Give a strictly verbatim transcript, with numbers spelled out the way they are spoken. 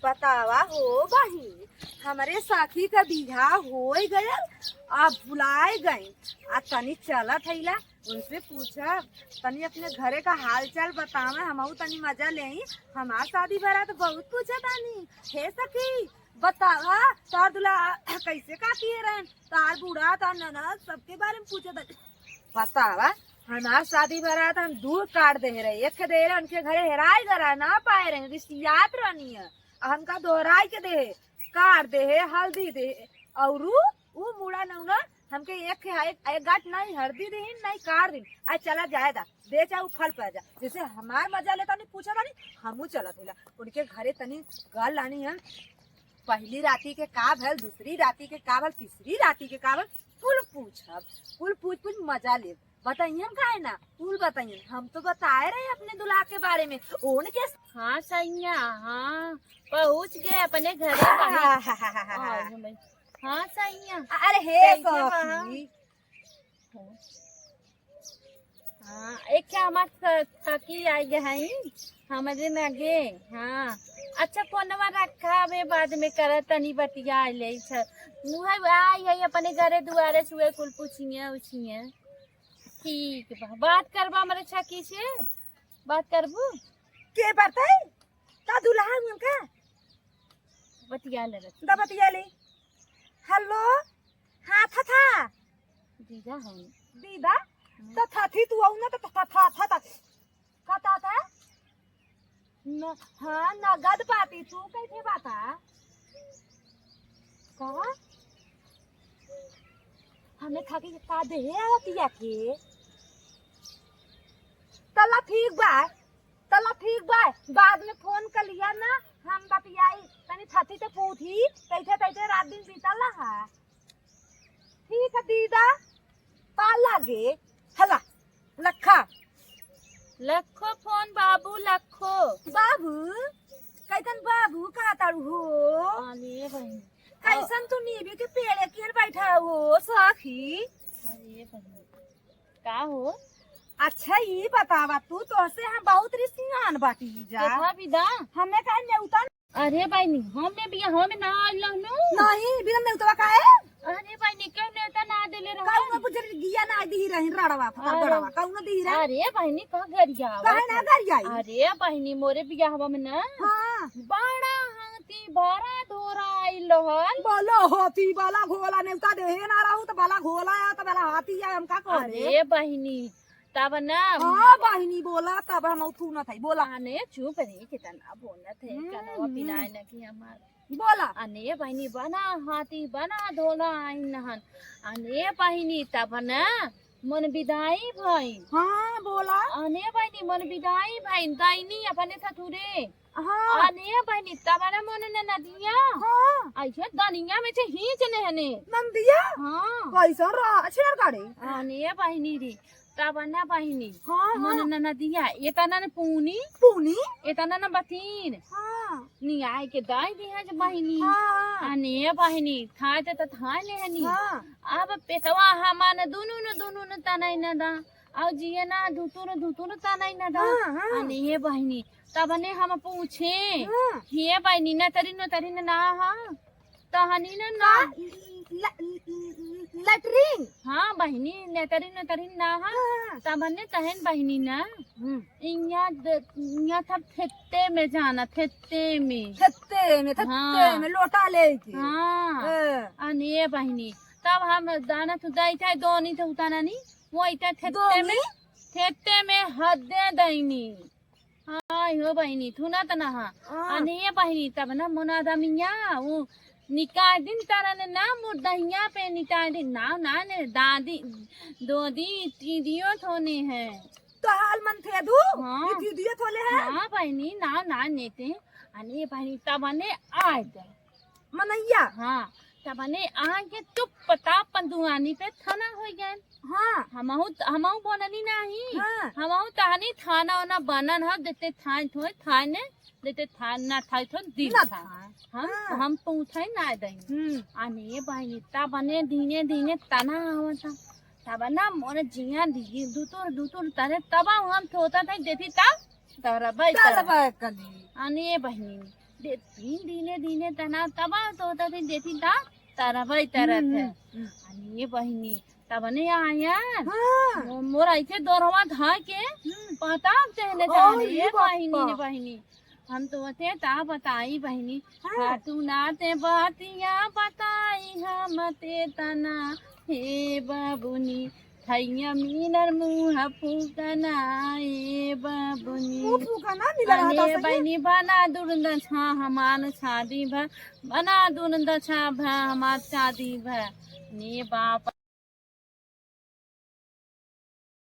बतावा हो बहिन, हमरे सखी का बियाह होइ गयल, आ भुलाए गई। आ तनी चलत हइला, उनसे पूछब, तनी अपने घरे का हाल चाल बतावे, हमहू तनी मजा लेई। हमार शादी बारात बहुत पूछा तानी। हे सखी, बतावा, तार दुल्हा कैसे का किए रहन, तार बूढ़ा, तार ननद, सबके बारे में पूछा तानी। बतावा, हमार शादी बारात हम दूर काट दे रहे, एक दे रहे उनके घरे हेराई गरा ना पाए रहे, रिसियात रहनी है, आ हमका दोहराई के दे, काट दे, हल्दी दे, और उ, उ मुड़ा नौना हमके एक, एक, एक गांठ नहीं हल्दी दे, नहीं काट दे, आ चला जाए दा, दे जा, उ फल पै जा। जैसे हमार मजा लेता नहीं, पूछा तानी, हमू चलत होला उनके घरे। तनी गल लानी है, पहली राती के का भल, दूसरी राती के का भल, तीसरी राती के का भल, कुल पूछब, कुल पूछ पूछ मजा लेब। बताइए हम काहे ना, कुल बताइए। हम तो बताए रहे अपने दुल्हा के बारे में, उनके हाँ सैया, हाँ, पहुँच गए अपने घरे। हाँ, हाँ, हाँ, हाँ, हाँ, हाँ। हाँ, हाँ, सैया। अरे हे कैसे बा? सखी। हाँ, एक ठे हमार स-, सखी आई गए हैं, हमरे लगे। हाँ, अच्छा, फोनवा रखा, अबे बाद में करत तनी बतिया ले छ। मुहे आई है अपने घरे दुआरे से, उहे कुल पूछिए उछिए। ठीक बा, बात करबा हमरे सखी से, बात करबू? के बात है? का दुल्हा है उनका? बतिया ले रखी। दा बतिया ले। हेलो, हाँ, था, था। दीदा है। दीदा? हम्म। तो था थी तू आऊ ना, तो था, था, था, था। का था, था? न, हाँ, नगद बाती, तू कैसे बाता? का? हमें था कि का देहे आवतिया के? तला ठीक बा, तला ठीक बा, बाद में फोन कर लिया ना, हम बतियाई, तनी थाती तो पूछी, कैसे कैसे रात दिन बीतल रहा। ठीक है दीदा, पा लागे, हला, लखा। लखो फोन बाबू, लखो। बाबू, कैसन बाबू कहा तारू हो? अरे बहन। कैसन तू नीबी के पेड़े किहन बैठा हो, सखी? अरे बहन। का हो? अच्छा, ई बतावा तू, तोहसे हम बहुत रिसियान बाटी जा। देखा बिदा। हमें काहे नेउता? अरे बहिनी, हमें बियाह में ना आइल रहनु। नहीं, बिना नेउतवा काहे? अरे बहिनी, क्यों नेउता ना देले रहा? कौनो बुझर गिया ना दी रही, रड़वा, फकर अरे। गड़वा, कौनो दी रही? अरे बहिनी, का गरिया काहे ना गरियाई? अरे बहिनी, मोरे बियाहवा में ना हाँ। बड़ा हाथी, बड़ा धोरा आइल रहल। बोलो, हाथी वाला घोला नेउता देहे ना रहू, तो भला घोला आया, तो भला हाथी आया, हम का करें? अरे बहिनी, तब ना। हाँ बहिनी, बोला, तब हम उठू न थाई, बोला। अने चुप रे, कितना बोलत है, हम्म, कनवा हम्म। पिनाए न कि हमार। बोला। अने बहिनी, बना हाथी, बना धोला आइन नहन। अने बहिनी, तब ना मन बिदाई भई। हाँ, बोला। अने बहिनी, मन बिदाई भई, दैनी अपने ससुरे। हाँ। अने बहिनी, तब ना मन ननदिया। हाँ। ऐसे दनिया में से हींच लेहने। नंदिया? हाँ। कैसन रहा, छेड़ गाड़े? अने बहिनी रे, तब ना बहिनी। हाँ, मन हाँ। ननदिया, एतना न पूनी। पूनी? एतना न बतीन। हाँ। नियाय के दाई दिया जे बहिनी। हाँ। अने बहिनी, थाए ते त थाए लेहनी। हाँ। अब पेटवा हमान दुनु न, दुनु न तनई न दा। अउ जिए ना धुतुर, धुतुर तनई न दा। हाँ, हाँ। अने बहिनी, तब ने हम पूछे, हाँ। हे बहिनी, नतरी, नतरी न ना हा? तहनी न ना। का? ल-, ल-, ल-, लैट्रिन? हाँ बहिनी, नतरी, नतरी ना हा। हाँ। तब ने तहन बहिनी ना। हम्म। इहाँ द-, इहाँ था खेते में जाना, खेते में। खेते में, खेते हाँ। में लोटा लेके। हाँ। हाँ। अने बहिनी, तब हम दाना तो दाई था, दोनी तो उताना नी, वो इता खेते में, दोनी? खेते में हदे दैनी। हाँ, हो बहिनी, थुना त ना हा। हाँ। अने बहिनी, तब ना मोना दमिया, वो निकाल दिन तारा ने ना मुर्दहिया पे निकाल दिन, ना, ना ने, दादी, दोदी, तीदियो थोने हैं। तो हाल मन थे दू, हाँ। ये तीदियो थोले हैं। हाँ, बहिनी, ना, ना नेते। अने बहिनी, तब ने आए दे। मनैया। हाँ, तब ने आए के चुप पता पंदुआनी पे थाना हो गए। हाँ। हमहू, हमहू बोलनी नाही। हाँ। हमहू तहनी थाना ओना बनन ह, देते थान थोए, थाने, देते थान ना थाई थो, दिन ना था। था। हम, हाँ। हम पहुँचाई ना दई। हम्म। अने बहिनी, तब ने धीने धीने तना आवता। तब ना मोर जिया दी, दुतुर, दुतुर तरे, तब हम थोता था, देती तब तरबई, तरबई तरबई। कली। अने बहिनी, दे, तीन दिने दिने तना तब तो होता थी, देती ता तरबई तरत है। हम्म, हम्म। अने बहिनी, तबने आया। हाँ। मो-, मोर ऐसे दोरवा धा के, हम्म। पता तेहने ओ, जाने, ये ए बहिनी बापा। ने बहिनी। हम तो ते ता बताई बहिनी। हाँ। खाटू ना ते बातिया बताई हम ते तना, हे बाबुनी। थैया मिलर मुँह फूकना, ए बाबुनी। मुँह फूकना मिलर अने रहता सही। बहिनी बना दुरंदा छा हमान शादी भा, बना दुरंदा छा भा हमार शादी भा। ने बाप